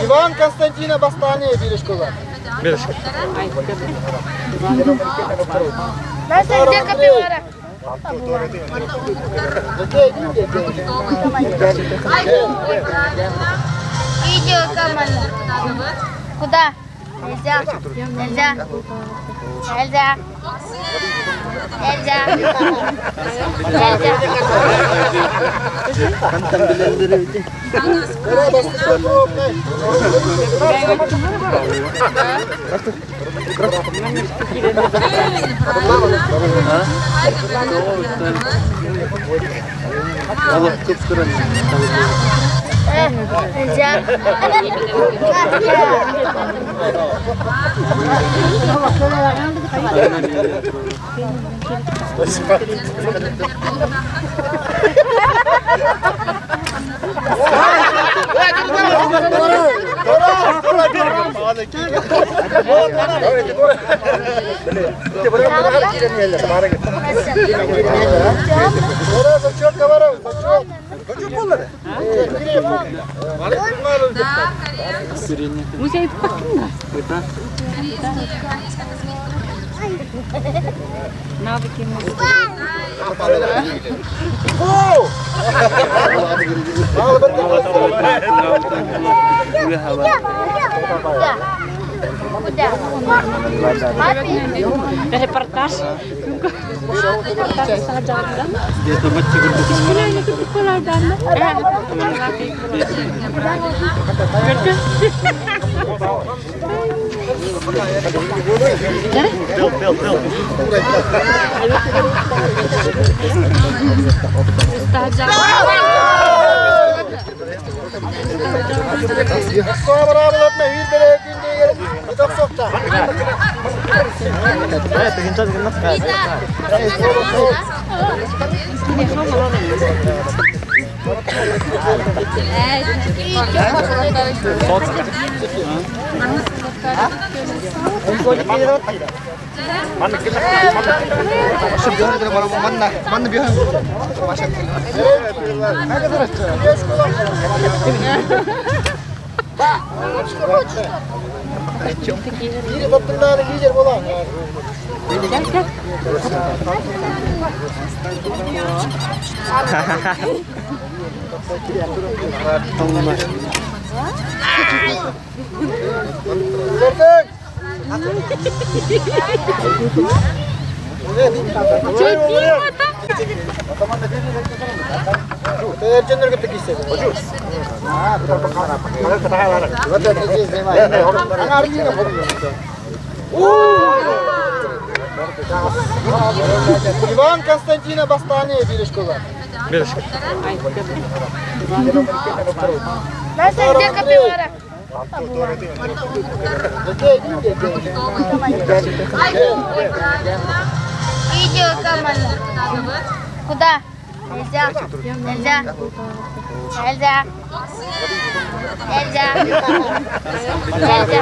Иван Константина Бастане Бережкова. Настя, где капибара? Видео команда. Куда? Нельзя. Нельзя. Нельзя. Нельзя. Нельзя. Нельзя. Куда? Куда? Папе? Репортаж. Иван Константина Бастане Бережкова. Настя, где капибара? Видео команда. Куда? Нельзя. Нельзя. Нельзя. Нельзя. Нельзя.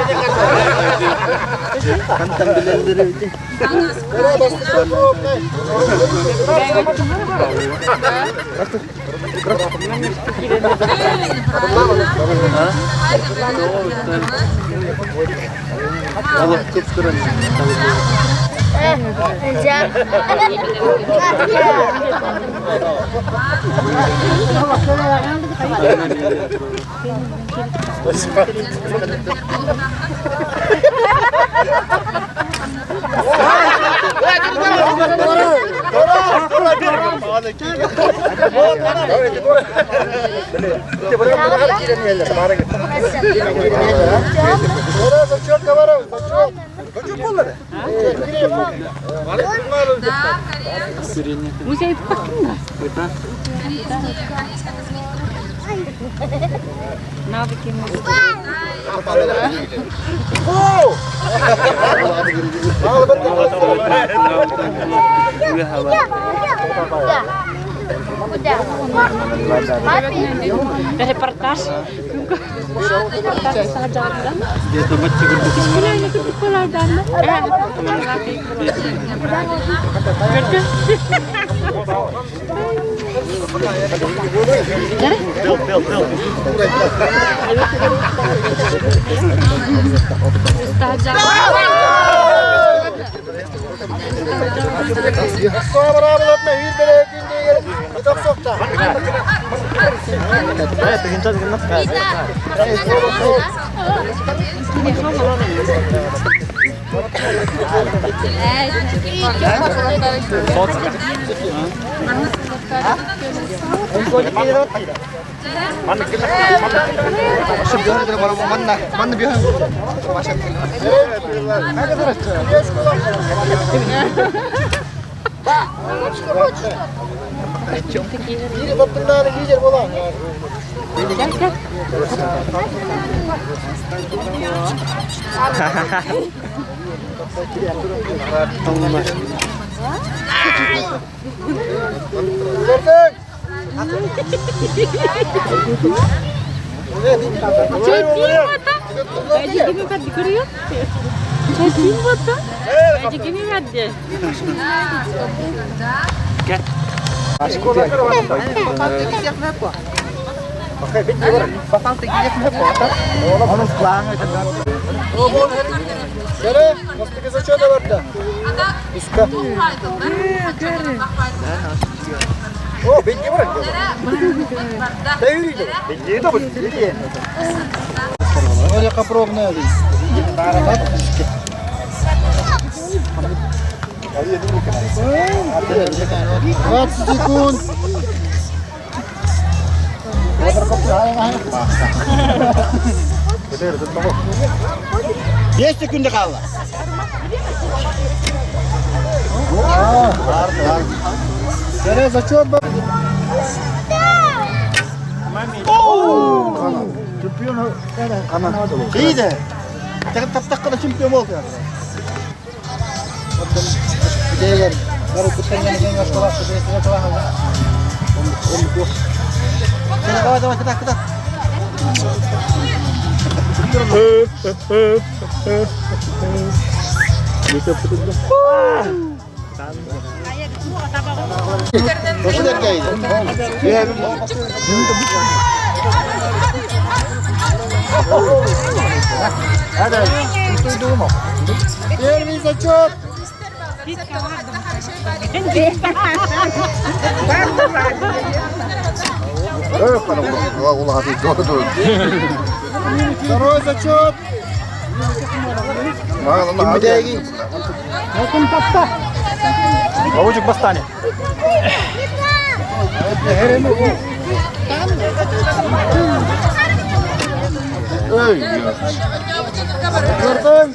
Нельзя. Куда? Куда? Папе? Репортаж. Первый зачет! Второй зачет! Бабучик бастане. Четвертый!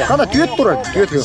Kana tüyet durar, tüyet yok.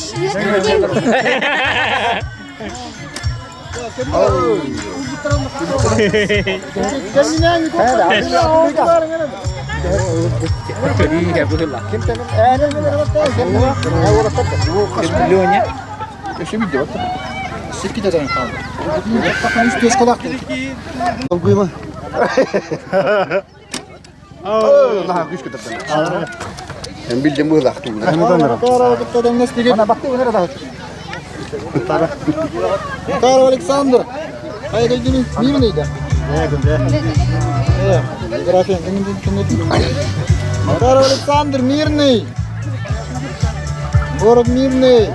Макаров Александр. Мирный, да? Макаров Александр, Мирный. Город Мирный.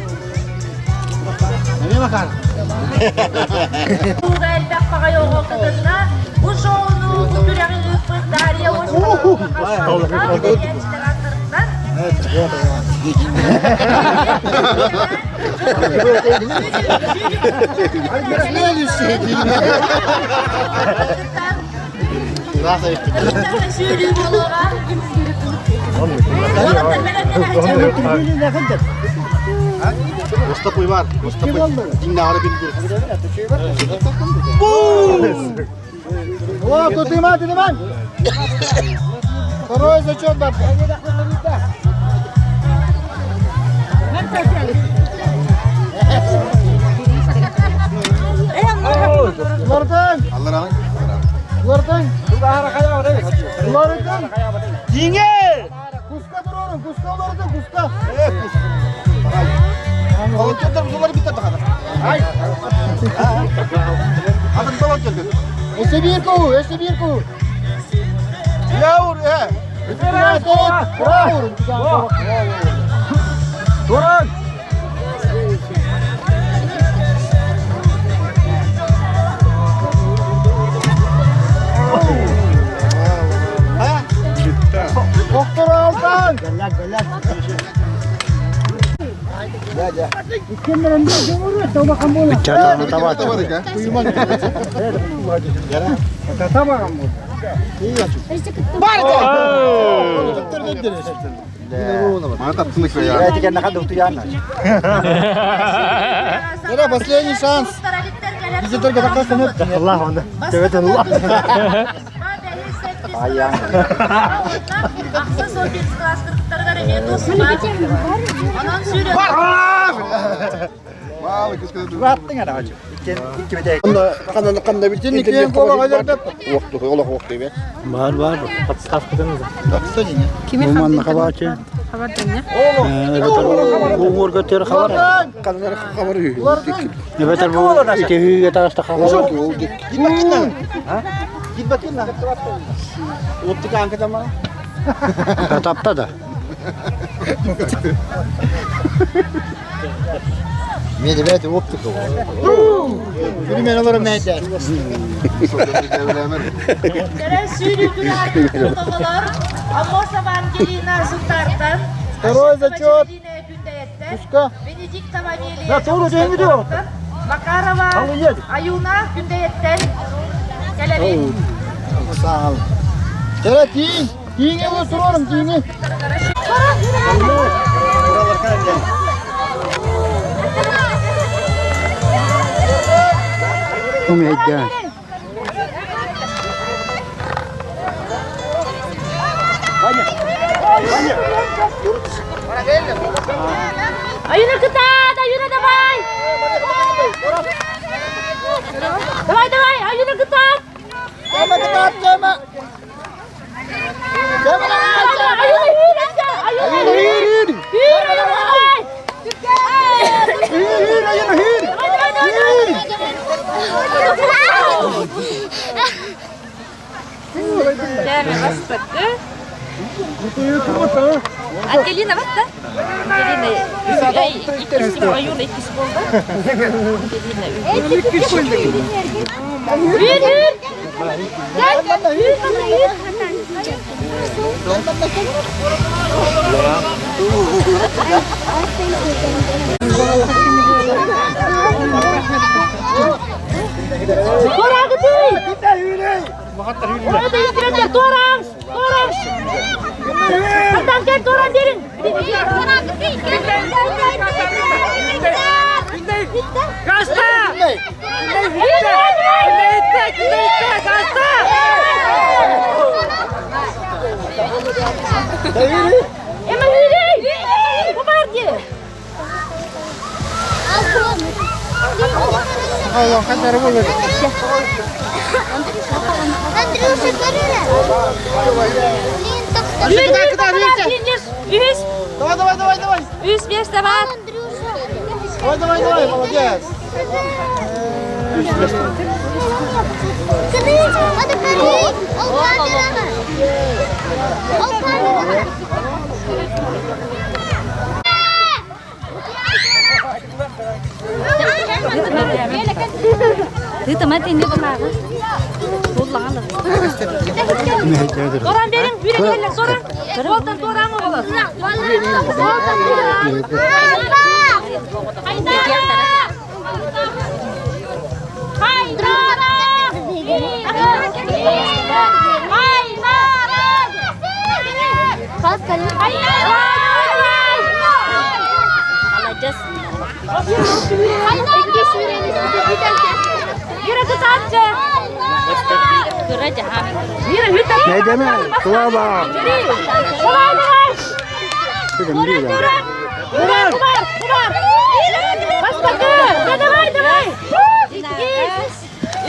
О, тут Иман, тут Иман! Второй зачет, бабка. Лордан! Лордан! Лордан! Дьиҥэ! Куска турорун, куска олордун, куска! Өссө биир куу, өссө биир куу! Туран! Доктор Алтан! Это последний шанс. Bizi только Allah onu. Evet Allah. Бар бар. Муманна хабачы. Буңур көтөр хабар. Небетер бу итеһүүгэ таҕыста хабар. Тапта да. Мен ребята оптика. Күнү мен олорум мәйтә. Второй зачет. Куска. Венедиктова Амелия. Да, doğru, değil mi diyor? Макарова Ал, Аюна Күндәйеттен. Кәләбин. Sağ ol. Tere тиин. Тиинге бу турорум тиинге. Умейден. Аюна кытат, Аюна давай! Давай, давай, Аюна кытат! Жама кытат жама. Жама Аюна yürü, Аюна Yürü yürü. Yürü, Аюна давай! Yürü yürü yürü yürü. Давай, давай, давай! Ангелина бар да? Ангелина, иккиси Аюна иккиси болды. Ангелина Yürü, yürü! Gel, yürü bana, yürü. Тора кытый! Orada yitirenler Tora! Tora! Hasan gel Tora derin! Gazda! Güneyde, güneyde, gazda! Ema yürü! Bu vardı! Андрюша, көрі. Yürü, yürü, yürü, Yüz, Давай давай давай давай. Үс место бар. Андрюша. Давай давай давай молодец. Көрі, hadi көрі. Ол камераға. Ол камераға. Торан берин, yürü gelin, Торан. Болтан Торан mı olur? Апа! Нэдэмэ, Слава! Давай, давай!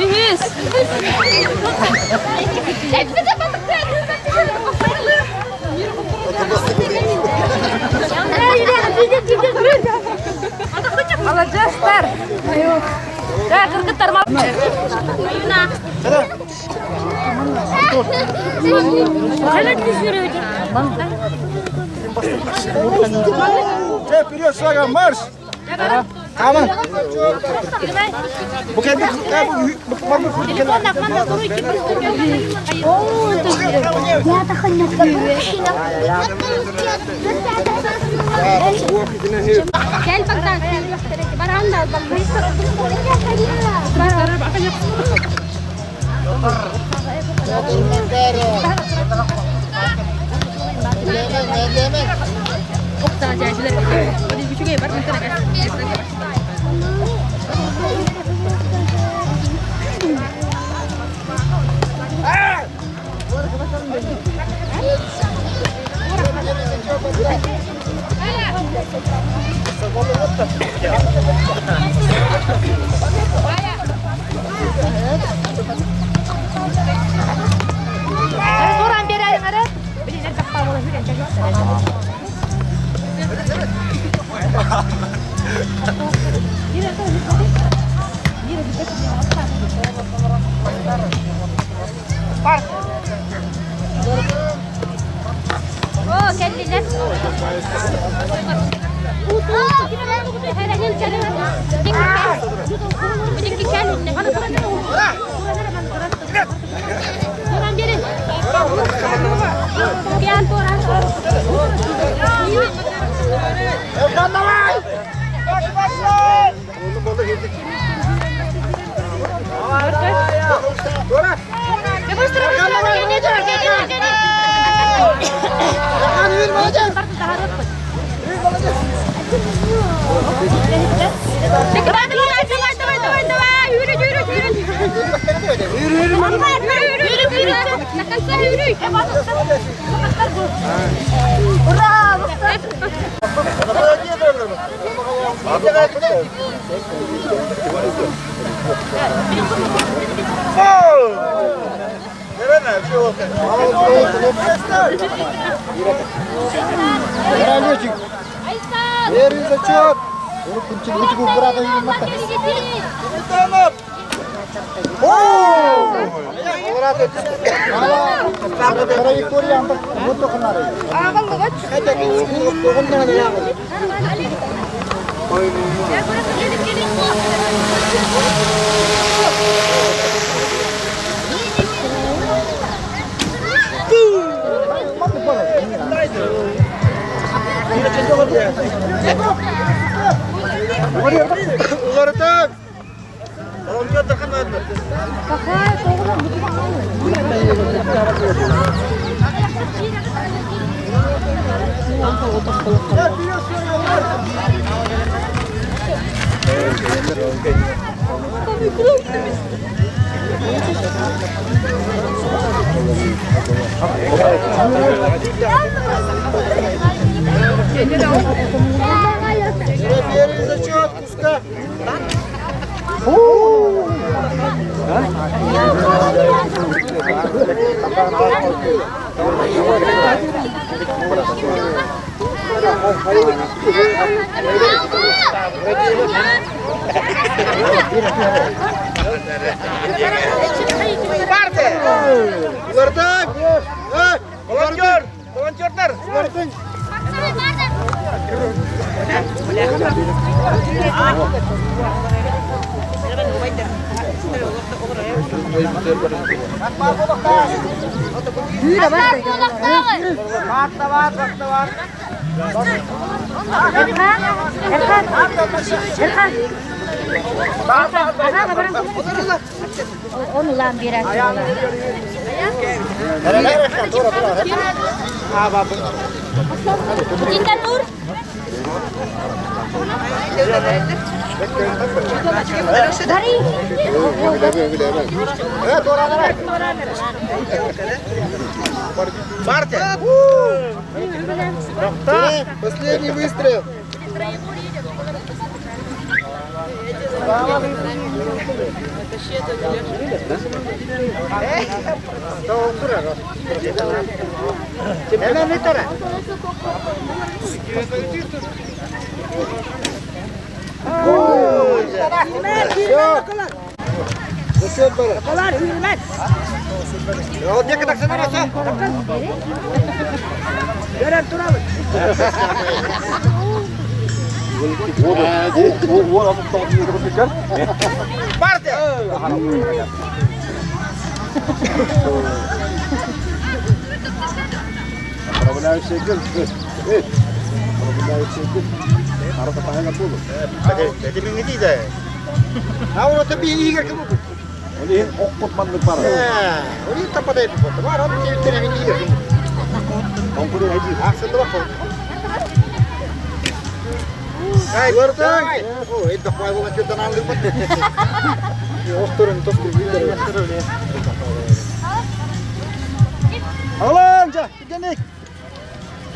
Үһүс. Маладьыастар. Да, кыргыттар Аюна. Вперед, шагом марш! Каман! Бу кэлбит, Первый зачет! Уларытан! Первый зачет, куска! Уларытан! Волонтер! Волонтердар! Уларытан! Эрхан, Эрхан, Эрхан. Оны улаан биэрээччи Итинтэн тур. Дари. Последний выстрел.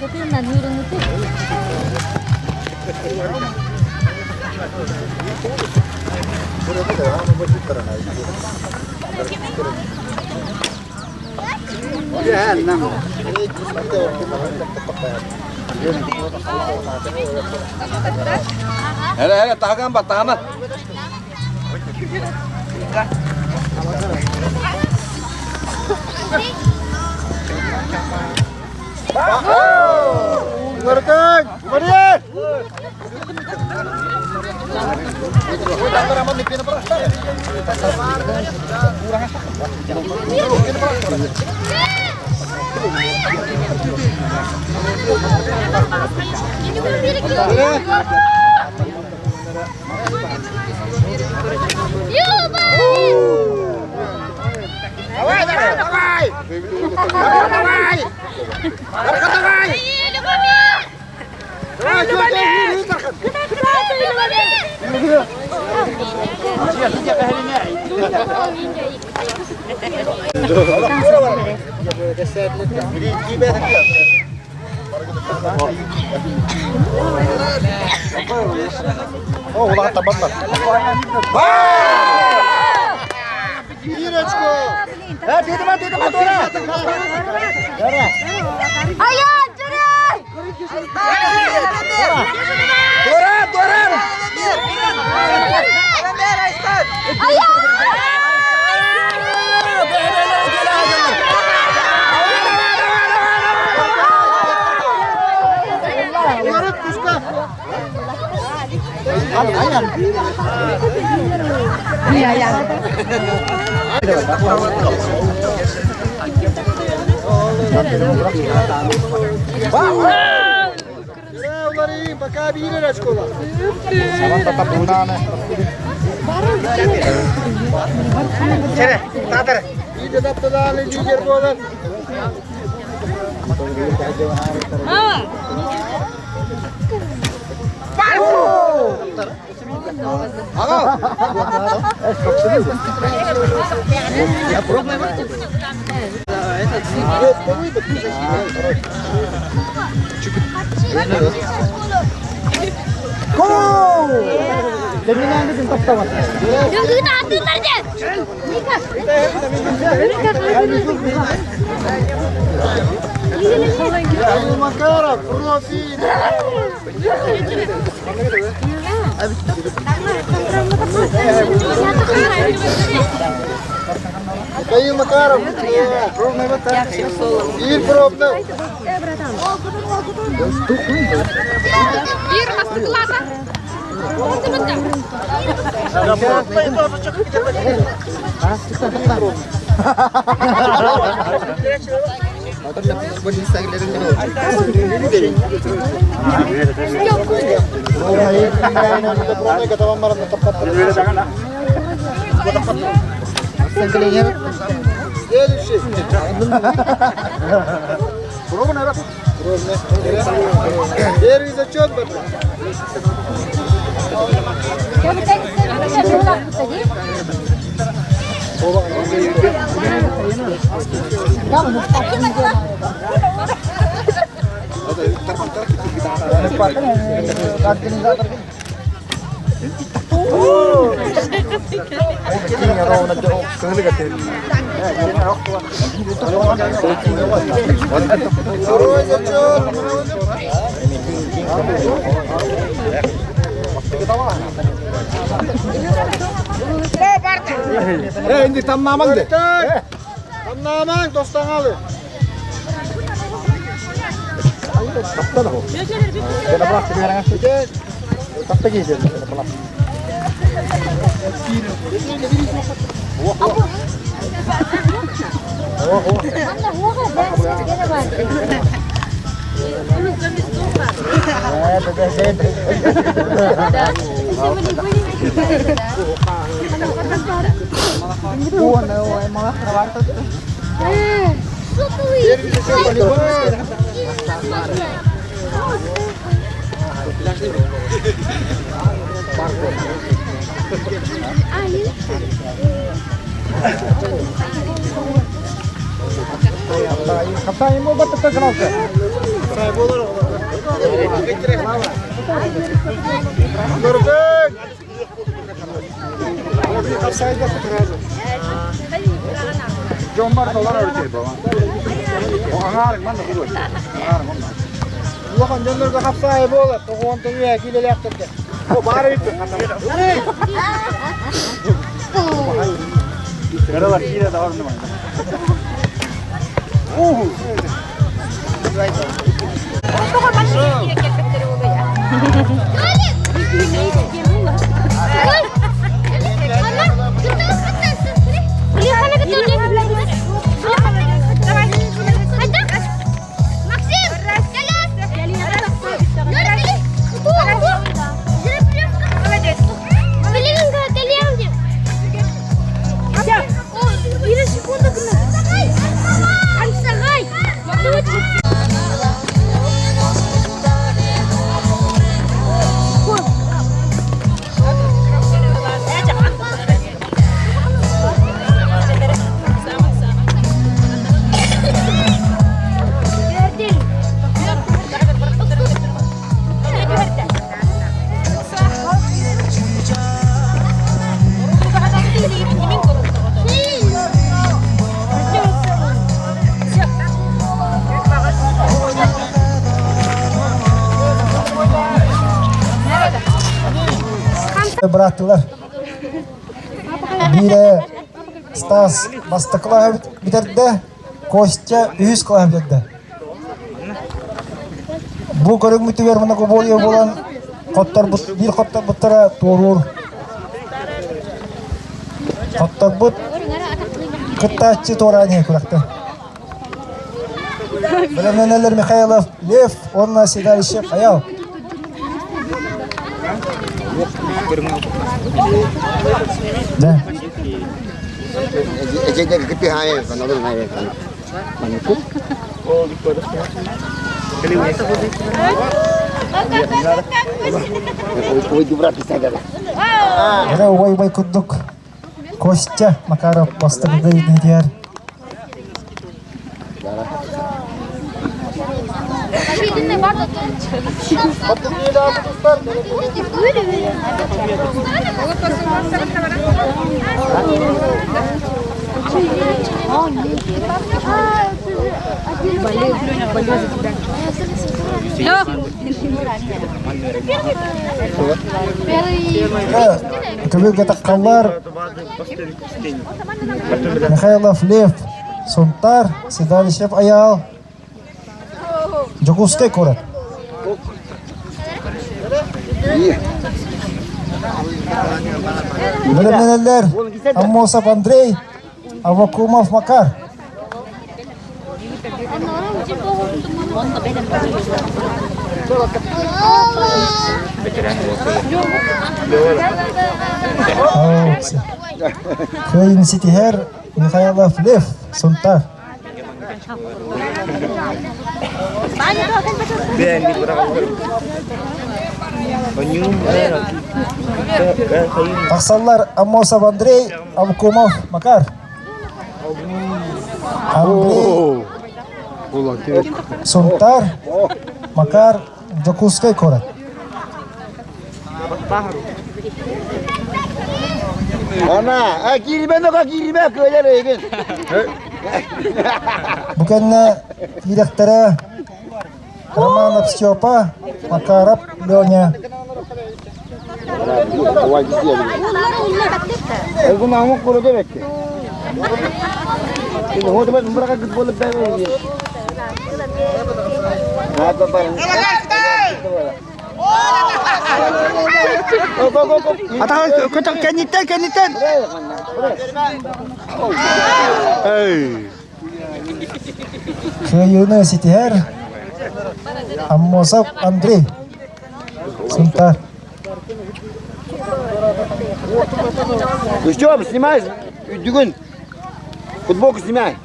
Көтүннэн үүрүҥүтү. Hele hele tahan bak tahan. Люба! Давай, давай, давай! Давай! Давай! Любомир! Давай, давай! Любомир! Аян, жүрей! Пока биирэр школа. Лидер тапталааны лидер буолар. Бүгін атын нәрде? Макаров, профи! Михаил Макаров, пробный вот так. И пробный. Bir mastıklata. Первый зачет, братан. Второй зачет. Инди тамнамаң де. Тамнамаң, тостаңалы. Улахан дьоннорго хапсаайы буолар, тоҕуонтан үөһэ киилэлээхтэргэ. Бырааттылар. Биирэ Стас бастакы кылааһы бүтэрдэ, Костя үһүс кылааһы бүтэрдэ. Бу көрүҥмүтүгэр многоборье буолан хотторбут, биир хотторбуттара туоруур. Хотторбут кыттааччы туораан иһэ күрэхтэ. Бэлэмнэнэллэр Михайлов Лев уонна Седалищев Аял. Да. Эрэ убай-убай курдук Костя Макаров бастакы кыайыытын Көбүргэ таххаллар Михайлов Лев Сунтаар, Седалищев Айаал, Дьокуускай куорат. Бэлэмнэнэллэр Аммосов Андрей, Аввакумов Макар. Кыайын ситиһэр Михайлов Лев, Сунтар. Тахсаллар Аммосов Андрей, Абкумов Макар. Андрей Сунтар, Макар Дьокуускай куорат. Ана, киирбэ нока киирбэ кыайар эйигин. Бу кэннэ киирэхтэрэ Романов Степа, Макаров Леня. Кэнниттэн, кэнниттэн! Эй! Кыайыыны ситиһэр Аммосов Андрей. Сунтаар. Ну что, снимай, Дүгүн. Футболку снимай.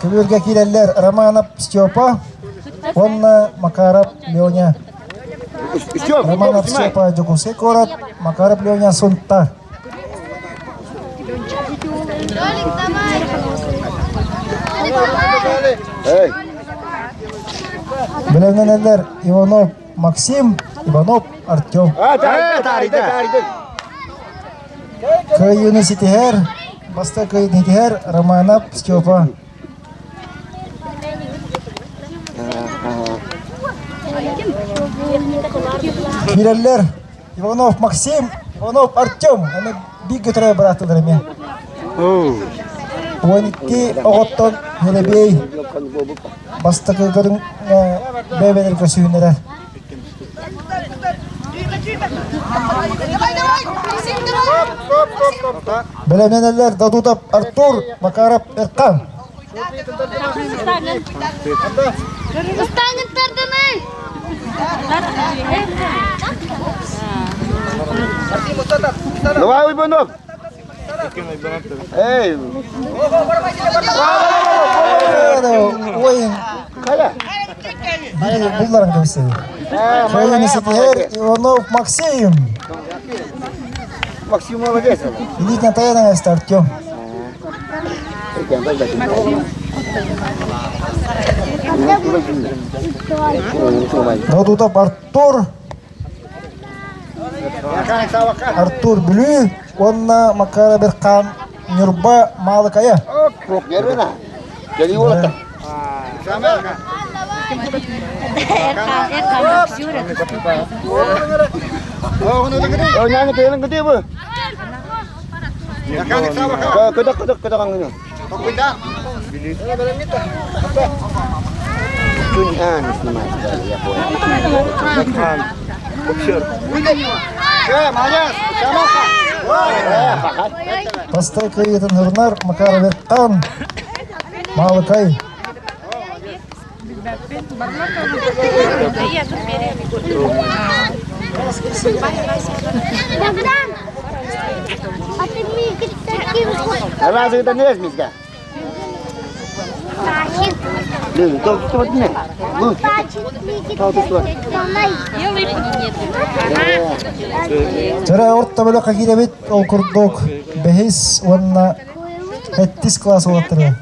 Көбүөргэ киирэллэр Романов Степа уонна Макаров Леня. Романов Степа Дьокуускай куорат, Макаров Леня Сунтаар. Бэлэмнэнэллэр Иванов Максим, Иванов Артем. Кыайыыны ситиһэр, бастакы кыайыыны ситиһэр Романов Степа. Киирэллэр Иванов Максим, Иванов Артем, аны бииргэ төрөөбүт бырааттылар эмиэ. 12 оҕоттон Нелебей бастакы көрүҥ бэйбэлэр көсүүннэрэ. Бэлэмнэнэллэр Дадутов Артур, Макаров Эркан. Станет тарданы! Давай, Иванов! Эй! Ой, булларың көбүсү. Кыайыыны ситиһэр Иванов Максим. Максим молодец. Илиитинэн тайанан Артем. Додутов Артур Артур Бүлүү уонна Макара Берхан Ньурба Маалыкайа. Бастакы кыайыытын ырынар Макар Берхан Маалыкай. Богдан! А ты мне Разве это не мизга? Төрө орто бөлөххө киирэбит, ол курдук бэһис уонна сэттис класс уолаттара.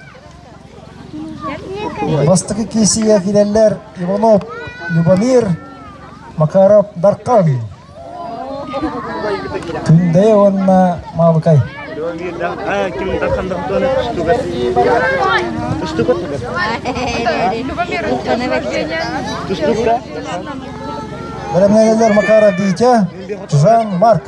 Бастакы киисигэ киирэллэр Иванов Любомир, Макаров Дархан. Күндэйэ уонна Маабыкай. Бэлэмнэнэллэр Макаров Витя, Жан Марк.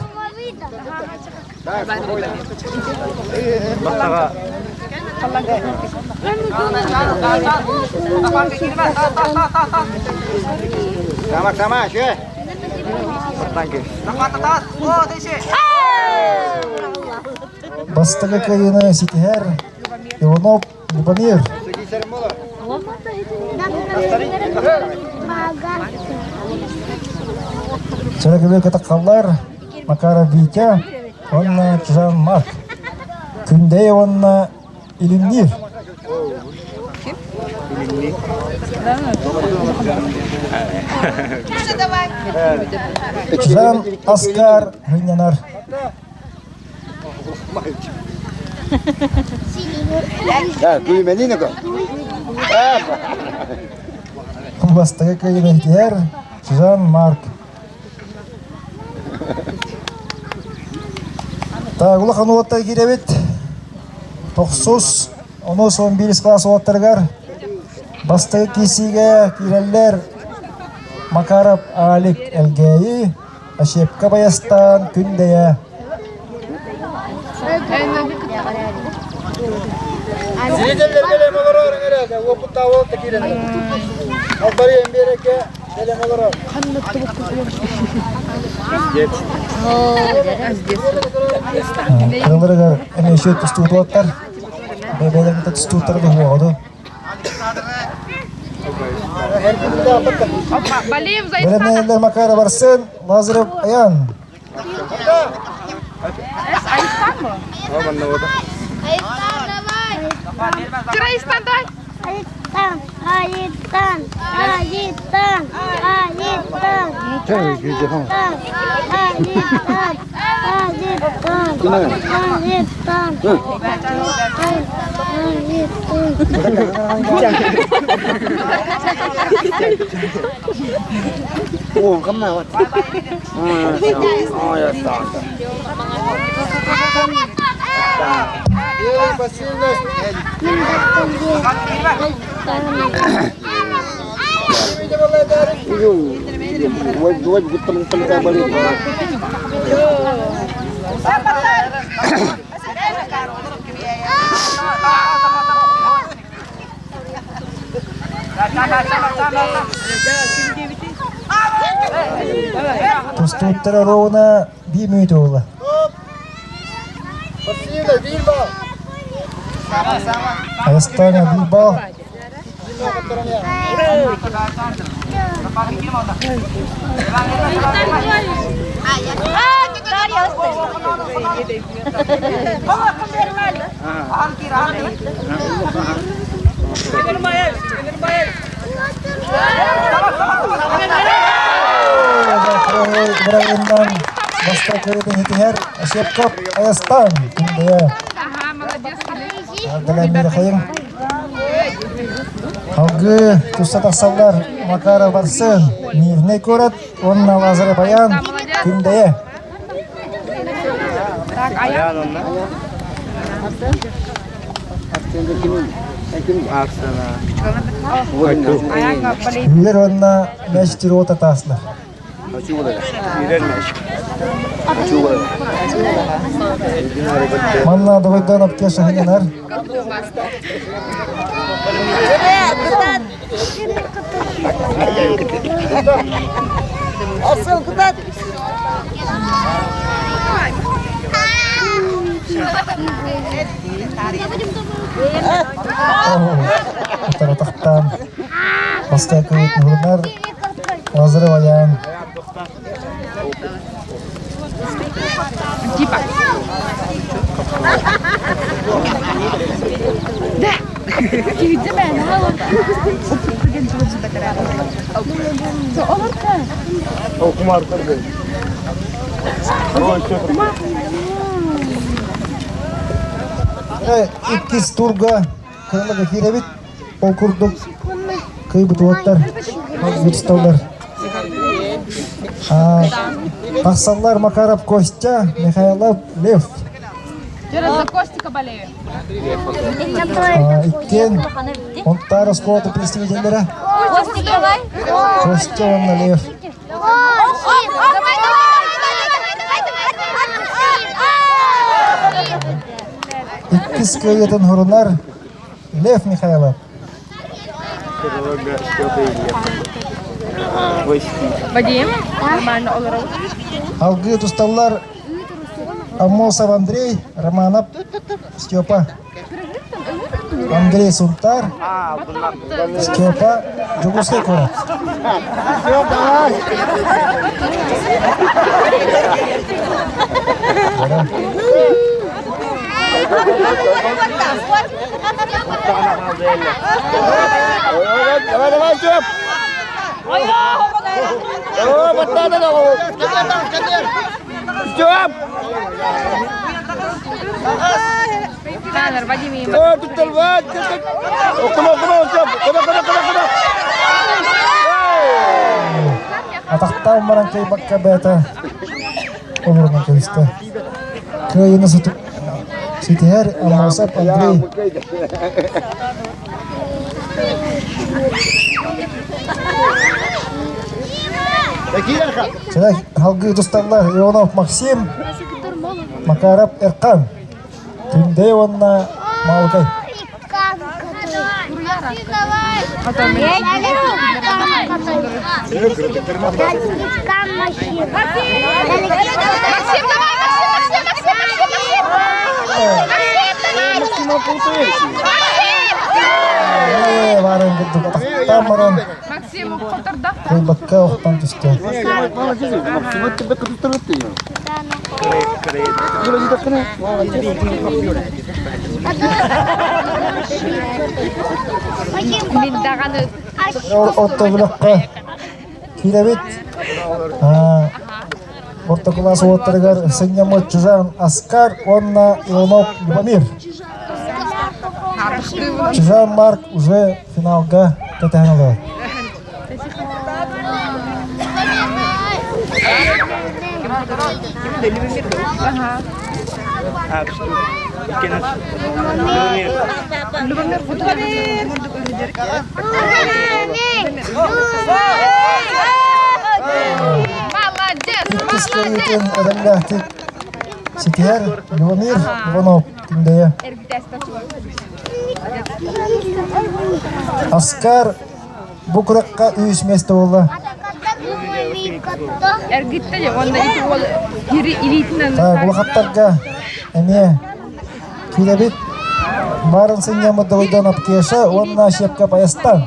Бастакы кыайыыны ситиһэр Иванов Любомир. Чөрөгүлү кытаккаллар Макаров Витя уонна Жан Марк. Күндэйэ уонна Илимниир. Жан Аскар Хыннянар. Бастакы кыайыгын Жан Марк. Так, улахан уоттар киирэбит. Тохсус, онус, он биирис класс уоттарыгар бастакы киирсиигэ киирэллэр Макаров Алик Элгээйи, Ощепка Баястан Күндэйэ. Зрителлерге олорор эрэ, уопуттаабыл такирен. Албарыйан биэрэкке кэлэн олорор. Кыраларыгар эмиэ тустуутуаттар. Бэйэлэрин тустууттар дуһуоҕу. Бэлэмнэнэллэр Макаров Арсен, Лазарев Аян. Айыстан mı? Айыстан, давай! Айыстан дай. Айыстан, Айыстан, Айыстан, Айыстан, Айыстан, Айыстан, Айыстан, Тустууттар оруобуна биир мүнүүтэ буолла. Айастаана биир бал. Бырайыннан бастакы иһитиһэр Ощепков Айастан күндэйэ. Ардалан хайын. Алгы туста тахсаллар Макаров Арсен, Мирный куорат уонна Лазарев Аян Күндэйэ. Так, Аян. Үлэр уонна мяч тирота тааслар. Манна дойдон апке шахынар. Таратахтан бастакы нурнар Лазарев Аян. Типа. Да. Иккис турга кырылыга киирэбит. Ол курдук кыйбыт уоттар, столлар. Тахсаллар Макаров Костя, Михайлов Лев. За Костика болею. Иккен Онтар оскуолатын представителлэрэ Костя уонна Лев. Иккис кыайыытын хурунар Лев Михайлов. Вадим, нормально олоробут. Алгыы тусталлар Аммосов Андрей, Романов Степа. Андрей Сунтар, Степа Дьокуускай куорат. Давай, давай, Степ! О, Степ! Атахтаан баран кыайбакка бэйэтэ олорунан кэбистэ. Кыайыыны ситиһэр Аммосов Андрей. Салгыы тусталлар Ионов Максим, Макаров Эрхан. Күндэй уонна Маалыкай. Ээ, баарын курдук атахтаан баран кыайбакка охтон түстэ. Орто бөлөххө киирэбит. Орто кылаас уоттарыгар сынньаммыт Чжан Аскар уонна Иванов Любомир. Чжан Марк уже финалга кэтэһэн олорор. Иккис көрүүтүн эрэллээхтик ситиһэр Любомир Иванов Күндэйэ. Аскар Бу күрэххэ үс миэстэ буолла. Эргиттэ дьэ уонна ити уол илиитинэн Так, улахаттарга эмиэ киирэбит. Барын сынньаммыт Дойдон Апкеша уонна Щепка Баястан.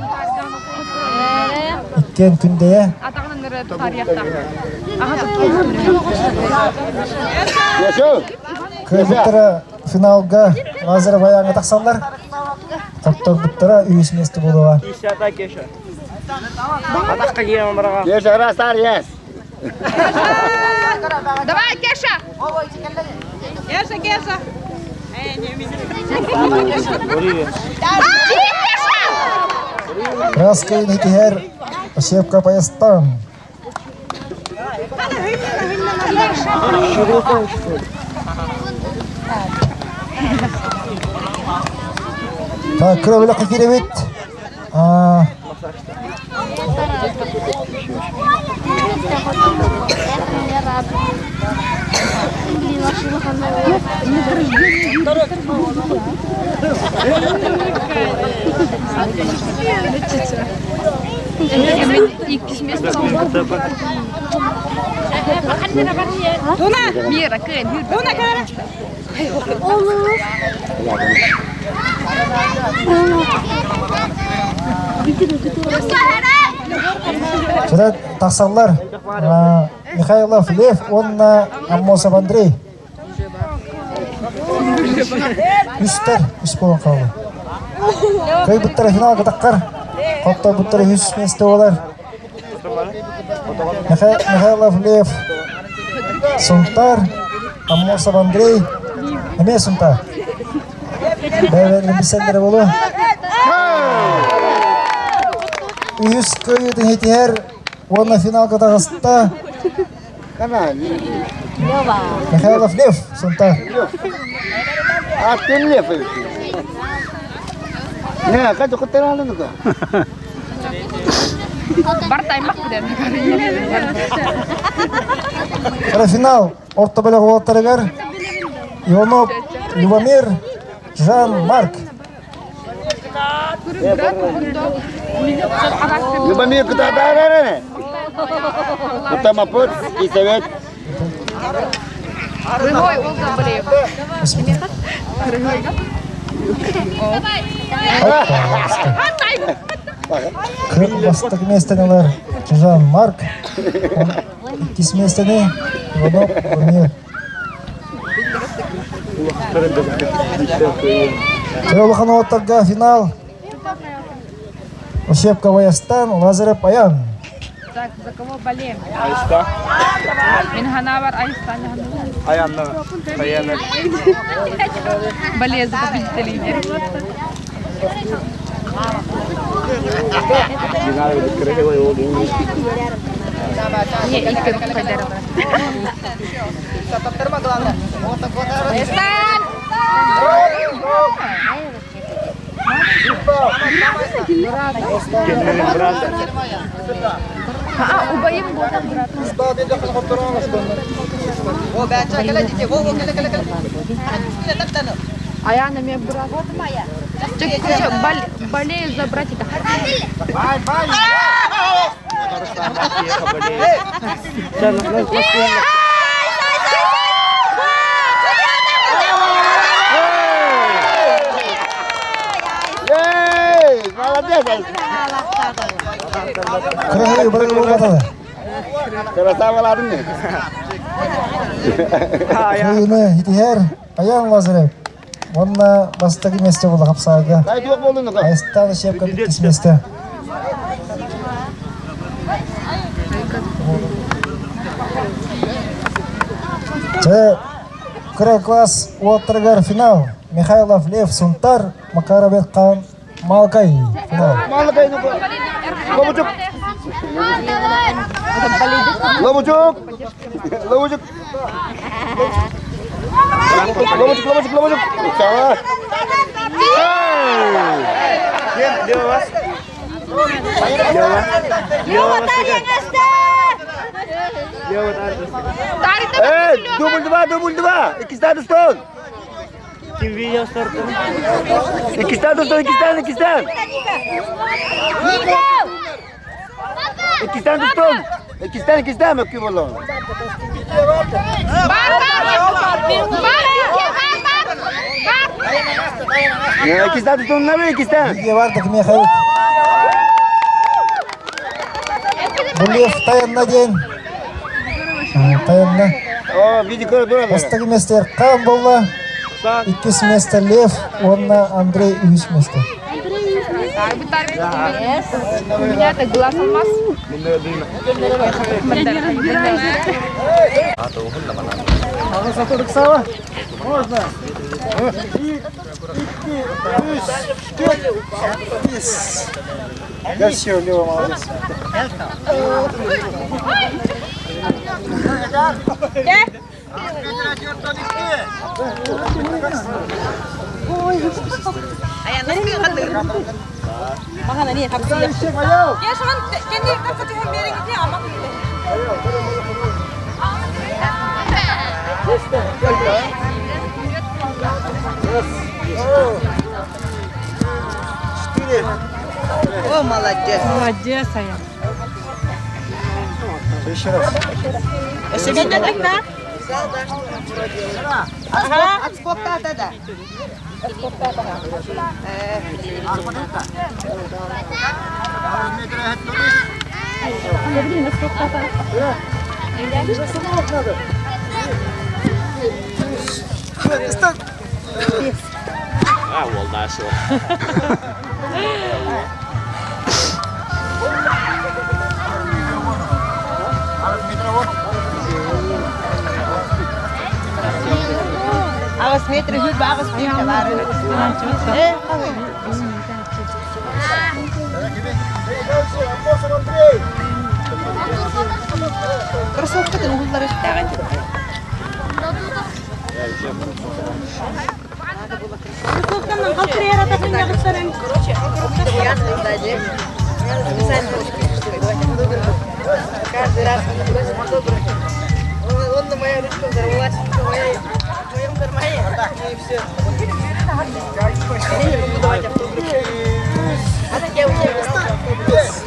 Иккиэн күндэйэ. Атаҕынан эрэ таарыйахтаах. Кыайбыттара финалга Лазарев айааҥҥа тахсаллар. Хотторбуттара үһүс миэстэ буолуоҕа. Кеша, раз, есть. Давай, Кеша! Кеша, Кеша! Краска иһэр Щепка Баястан. Так, кыра киирэбит. Иккис место. Мира, кын. Сюда тахсаллар Михайлов Лев уонна Аммосов Андрей. Үстэр үс буолан хаалла. Кыайбыттара финалга таххар. Хотторбуттара үс миэстэ буолар. Михайлов Лев Сунтар, Аммосов Андрей эмиэ Сунтар. Бэйэлэрин билсэллэрэ буолуо. Үһүс кыайыытын иһитиһэр уонна финалга таҕыста Михайлов Лев Сунтар. А ты Лев. Не, как ты Бар таймак билэр. Финал орто бөлөх уолаттарыгар Иванов Любомир Жан Марк. Любомир куда Кутамапут и совет. Рыгой ол да. Бастакы миэстэни ылар Чжан Марк, иккис миэстэни Иванов Владимир. Улахан уолаттарга финал. Ощепка Ваястан, Лазарев Аян. Так, за кого болеем? Айста. Мин ханабар Айстан. Аянна. Аяна. Болею за победителей. Не, икки хайдара бар. Айстан! А, убайым буолан брат. Аяна мне брат. Короче, болею за братика. Ей, молодец! Кыргый бары буолбатады. Красаваладың не? Кыйыны итиһэр Аян Лазарев. Онна бастакы миэстэ буолла хапсаага. Дай туох болдун Айстан Ощепка иккис миэстэ. Чэ, кыра класс уоттарыгар финал. Михайлов Лев Сунтар, Макаров Хан Малкай. Финал. Малкай Лобучук. Лобучук. Лобучук. Лобучук, лобучук, лобучук. Сава. Лева. Лева. Лева. Эй, дубль два, дубль два. Иккистэн тустун. Иккистэн тустун, иккистэн, иккистэн. Иккистэн тустун. Иккистэн, иккистэн мөккү болло. Иккистэн тустун, набы иккистэн. Биге бардык Михаил. Булев тайынна диэн. Тайынна. О, види көрө турар. Бастакы миэстэ Эркан буолла. Иккис миэстэ Лев уонна Андрей үһүс миэстэ. У меня так глаз алмаз. Я не разбираюсь. Можно. Я все, Лева, молодец. О, молодец. Молодец, Аян. Еще раз. Отскок да, да. Аҕыс метр үһү аҕыс тыһыынча баар. Кроссовкатын уһулларыттааҕын. Каждый раз он на моя ручка взорвалась, в моем кармане, и все. Я не буду давать автограф. А так я у тебя автограф.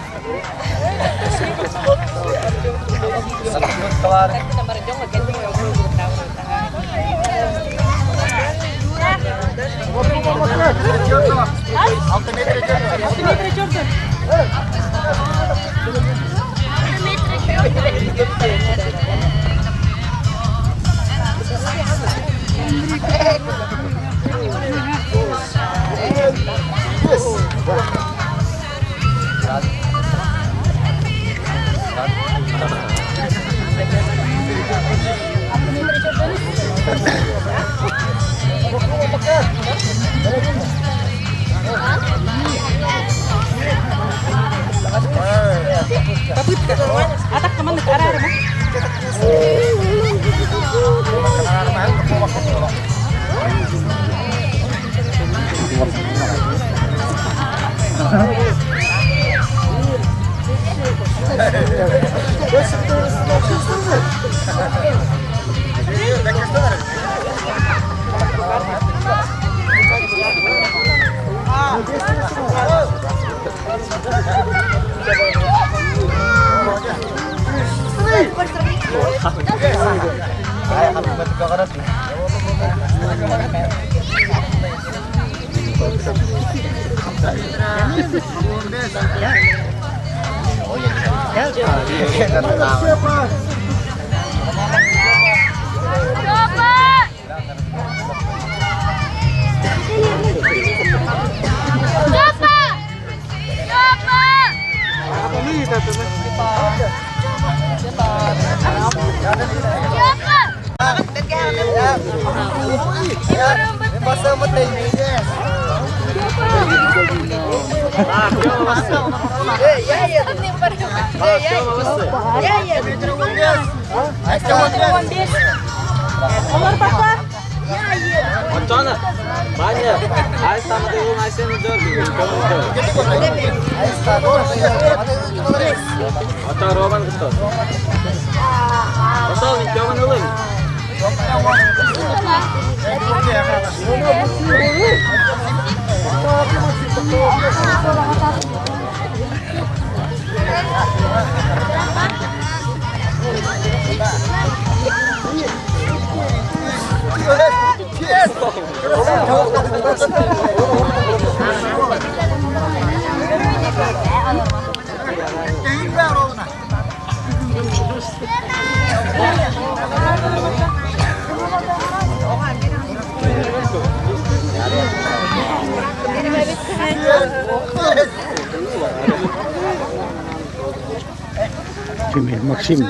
Максим.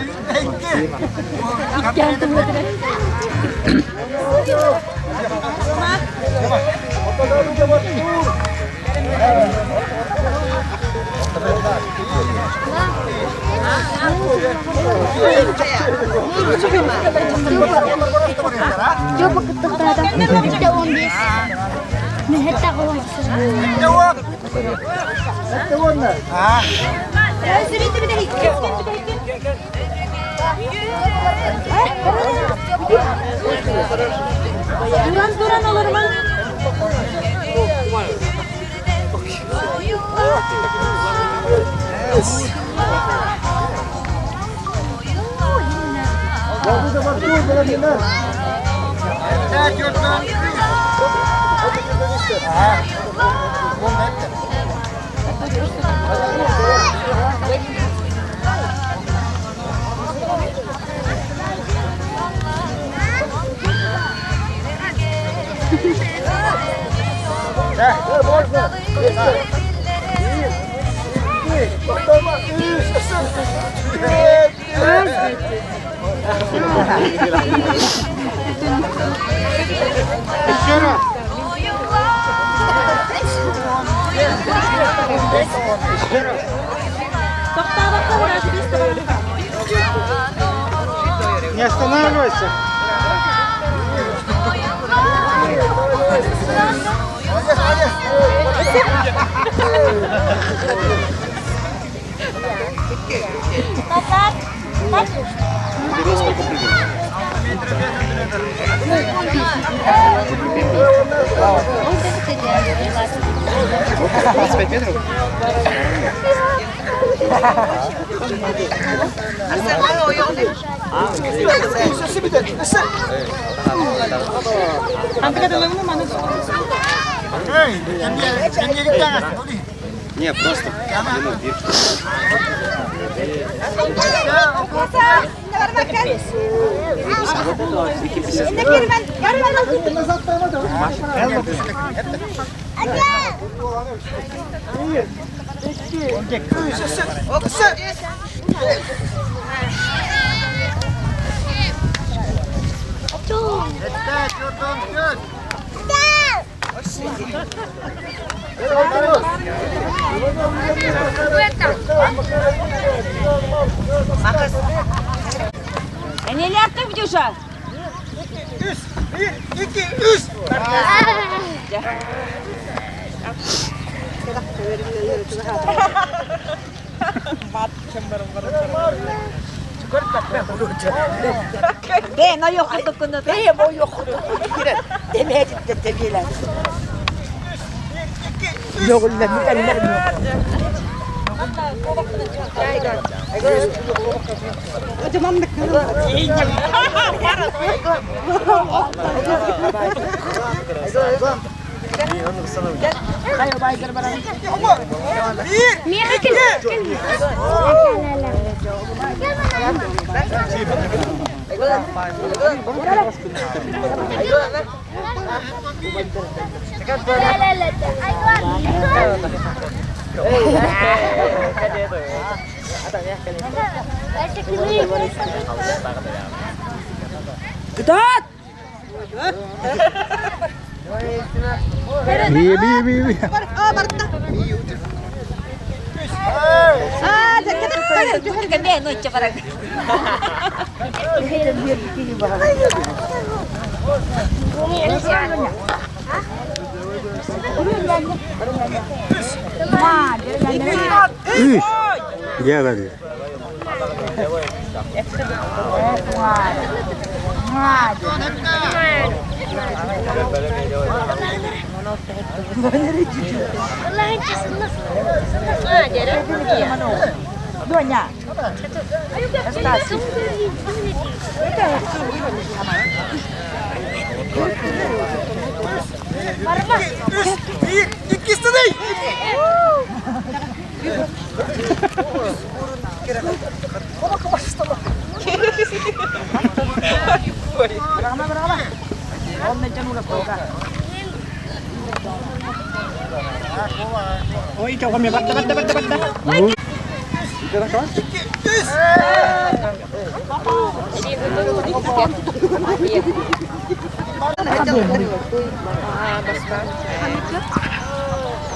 Не останавливайся. Не, просто Энелээхтик Дюша. Би би би би. Үс. Дьэ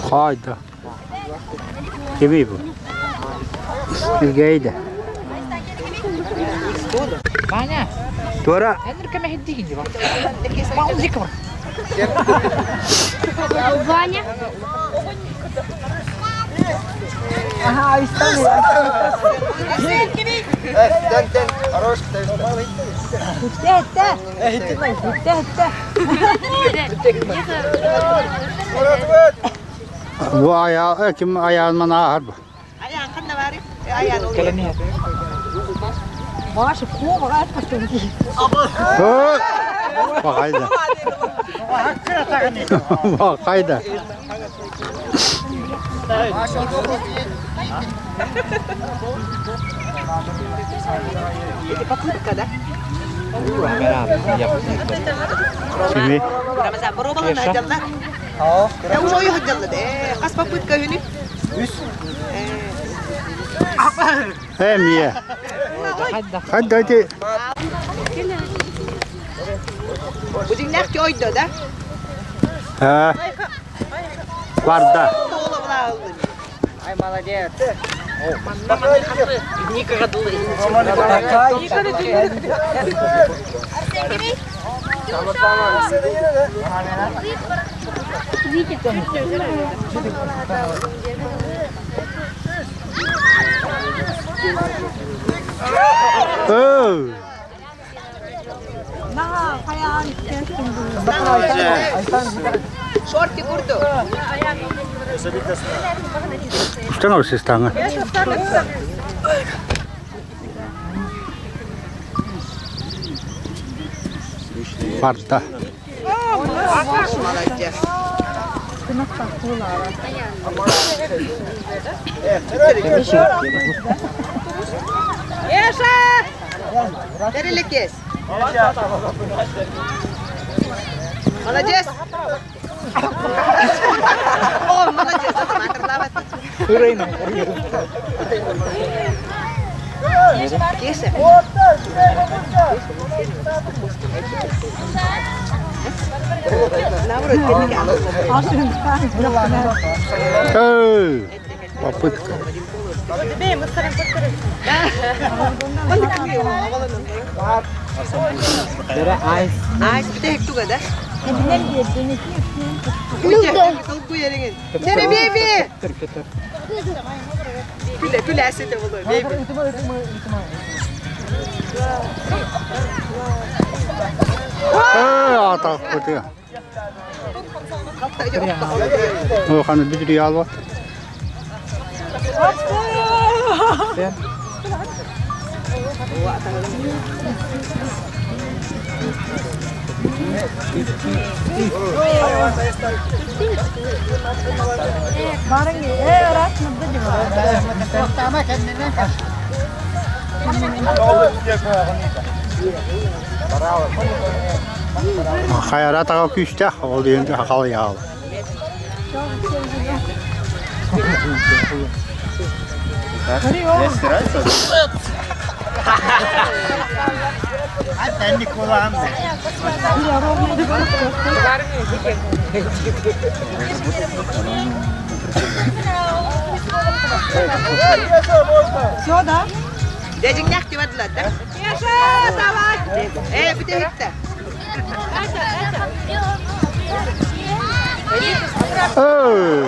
Хайда. Кимий бу? Илгэйдэ. Ваня, Туора. Ваня. Бу айаа ким айаан ааһар бу. Бахайда. Бахайда. Кими? Эмие. Хайда ти. А. Барда. Оо. Установишь станга. Барда. Эй, попытка. Эй, атах бытыа. О, ханы бүтүрүй алба. Хайара таға күстәх, ол енді хақал яғал. Эй!